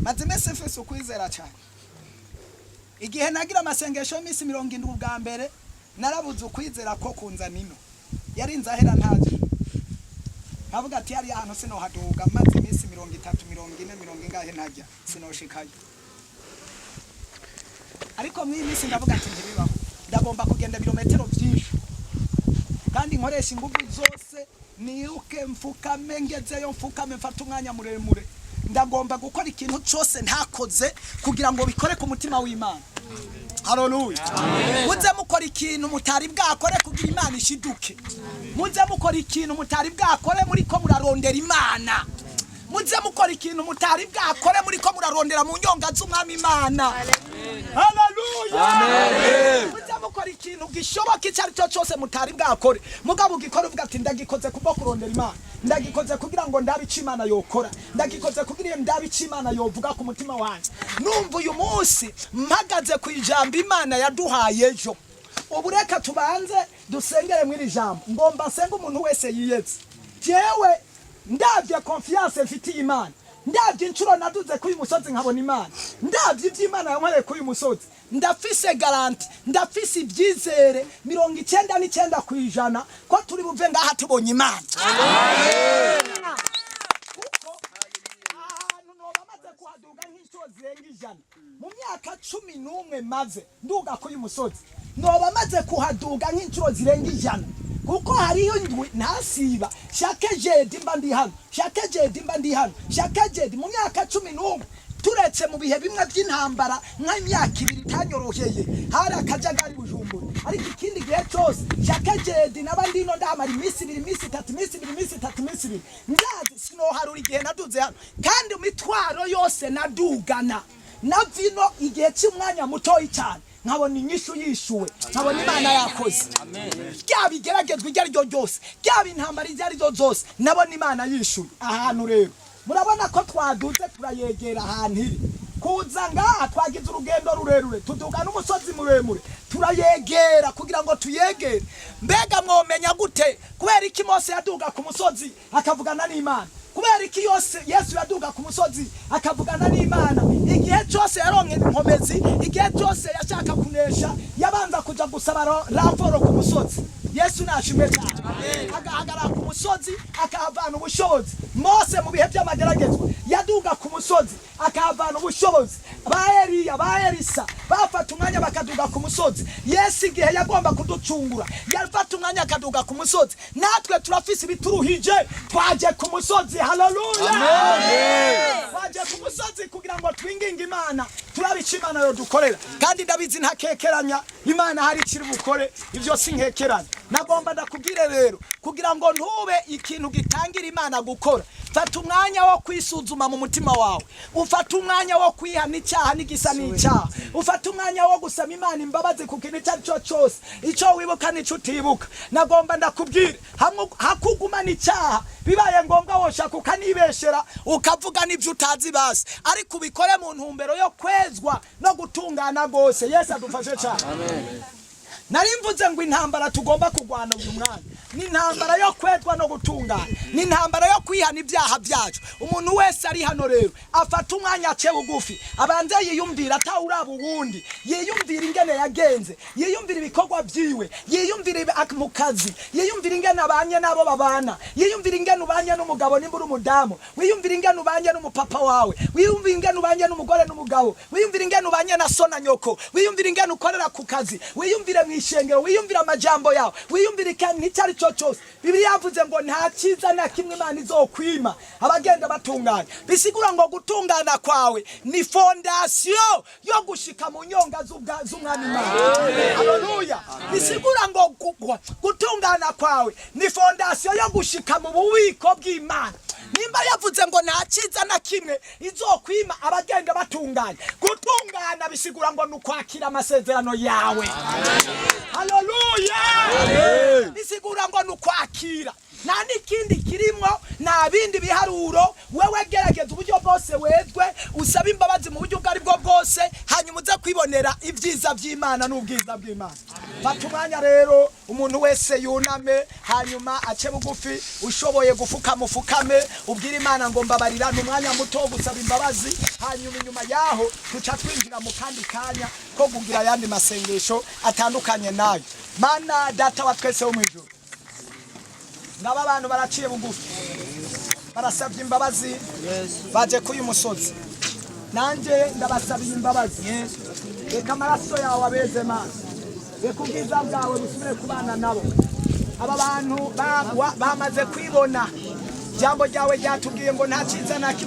Maze iminsi mfise ukwizera cyane. Igihe nagira amasengesho y'iminsi 70 ubwa mbere, narabuze ukwizera ko kunzana ino. Yarinze ahera ntaje. Nkavuga ati hariya hantu sinohaduga, maze iminsi 30, 40, mirongo ingahe ntajya, sinoshikayo. Ariko mw'iyi minsi ndavuga ati ntibibaho, ndagomba kugenda ibirometero byinshi kandi nkoresha ingufu zose, niruke, mfukame, ngezeyo mfukame, mfate umwanya muremure. Ndagomba gukora ikintu cyose ntakoze kugira ngo bikore ku mutima w'Imana. Haleluya! Muze mukora ikintu mutari bwakore kugira Imana ishiduke. Muze mukora ikintu mutari bwakore muri ko murarondera Imana. Muze mukora ikintu mutari bwakore muri ko murarondera mu nyonga z'Umwami Imana. Haleluya! Muze mukora ikintu gishoboka icyo ari cyo cyose mutari bwakore, mugabo ugikora uvuga ati ndagikoze kubwo kurondera Imana, ndagikoze kugira ngo ndabe icyo Imana yokora, ndagikoze kugira ngo ndabe icyo Imana yovuga ku mutima wanjye. Numva uyu munsi mpagaze ku ijambo Imana yaduhaye ejo. Ubu reka tubanze dusengere muri iri jambo. Ngomba nsenge umuntu wese yiyeze. Jewe ndabye confiance mfitiye Imana, ndabye inshuro naduze kuri uyu musozi nkabona Imana, ndabye ibyo Imana yankoreye kuri uyu musozi, ndafise garantie, ndafise ibyizere 99% ko turi buve ngaha tubonye Imana. Kuko ahantu noba maze kuhaduga nk'inshuro zirenga 100 mu myaka 11 maze nduga kuri uyu musozi, noba maze kuhaduga nk'inshuro zirenga 100, kuko hariho indwi ntasiba. Chaque jeudi mba ndi hano, chaque jeudi mba ndi hano, chaque jeudi mu myaka 11, turetse mu bihe bimwe by'intambara nk'imyaka 2 itanyoroheye, hari akajagari Bujumbura. Ariko ikindi gihe cyose chaque jeudi naba ndino, ndahamara iminsi 2, iminsi 3, iminsi 2, iminsi 3, iminsi 2. Ndazi sinoharura igihe naduze hano, kandi imitwaro yose nadugana na vino igihe cy'umwanya mutoyi cyane nkabona inyishu yishuwe, nkabona Imana yakoze. Byaba igeragezwa iryo ari ryo ryose, byaba intambara iryo ari ryo zose, nabona Imana yishuye. Ahantu rero murabona ko twaduze, turayegera ahantu iri. Kuza ngaha twagize urugendo rurerure, tuduga n'umusozi muremure, turayegera kugira ngo tuyegere. Mbega mwomenya gute kubera iki Mose yaduga ku musozi akavugana n'Imana? Kubera iki yose Yesu yaduga ku musozi akavugana n'Imana? Igihe cyose yaronka inkomezi, igihe cyose yashaka kunesha, yabanza kuja gusaba renfort ku musozi. Yesu nashimwe cyane. Agahagarara ku musozi akahavana ubushobozi. Mose mu bihe by'amageragezwa yaduga ku musozi akahavana ubushobozi. Ba Eliya, ba Elisa bafata umwanya bakaduga ku musozi. Yesu igihe yagomba kuducungura yafata umwanya akaduga ku musozi. Natwe turafise ibituruhije, twaje ku musozi. Haleluya! Twaje ku musozi kugira ngo twinginge Imana, turabe icyo Imana yodukorera. Kandi ndabizi ntakekeranya, Imana hari ikiri bukore, ibyo si nkekeranya. Nagomba ndakubwire rero, kugira ngo ntube ikintu gitangira Imana gukora, fata umwanya wo kwisuzuma mu mutima wawe, ufate umwanya wo kwihana icyaha n'igisa n'icyaha, ufate umwanya wo gusaba Imana imbabazi ku kintu icyo ari cyo cyose, icyo wibuka n'icyo utibuka. Nagomba ndakubwire, hamwe hakugumana icyaha, bibaye ngombwa woshaka ukanibeshera, ukavuga n'ibyo utazi basi, ariko ubikore mu ntumbero yo kwezwa no gutungana rwose. Yesu adufashe cyane. Nari mvuze ngo intambara tugomba kurwana uyu mwanya ni intambara yo kwezwa no gutungana, ni intambara yo kwihana ibyaha byacu. Umuntu wese ari hano rero afata umwanya ace bugufi, abanze yiyumvira atawuraba uwundi, yiyumvira ingene yagenze, yiyumvira ibikorwa byiwe, yiyumvira mu kazi, yiyumvira ingene abanye n'abo babana, yiyumvira ingene ubanye n'umugabo nimba uri umudamu, wiyumvira ingene ubanye n'umupapa wawe, wiyumvira ingene ubanye n'umugore n'umugabo, wiyumvira ingene ubanye na so na nyoko, wiyumvira ingene ukorera ku kazi, wiyumvire mu ishengero, wiyumvire amajambo yawe, wiyumvire ikintu icyo ari cyo cyose. Bibiliya yavuze ngo nta cyiza na kimwe Imana izokwima abagenda batunganya. Bisigura ngo gutungana kwawe ni fondation yo gushika mu nyonga z'Umwami Imana. Haleluya! Bisigura ngo gutungana kwawe ni fondation yo gushika mu bubiko bw'Imana. Nimba yavuze ngo nta cyiza na kimwe izokwima abagenda batunganya, gutungana bisigura ngo ni ukwakira amasezerano yawe. Haleluya! Bisigura ngo ni ukwakira, nta n'ikindi kirimo, nta bindi biharuro. Wewe gerageza uburyo bwose wezwe, usabe imbabazi mu buryo ubwo ari bwo bwose, hanyuma uze. kwibonera ibyiza by'Imana n'ubwiza bw'Imana. Fata umwanya rero, umuntu wese yuname, hanyuma ace bugufi. Ushoboye gufukama, ufukame, ubwire Imana ngo mbabarira. Ni umwanya muto wo gusaba imbabazi, hanyuma inyuma yaho tuca twinjira mu kandi kanya ko kugira ayandi masengesho atandukanye nayo. Mana Data wa twese wo mu ijuru, ngaba abantu baraciye bugufi, barasabye imbabazi, baje kuri uyu musozi. Nanjye ndabasabiye imbabazi. Reka amaraso yawe abeze maso, reka ubwiza bwawe busubire kubana nabo. Aba bantu bamaze kwibona. Ijambo ryawe ryatubwiye ngo nta cyiza na kimwe.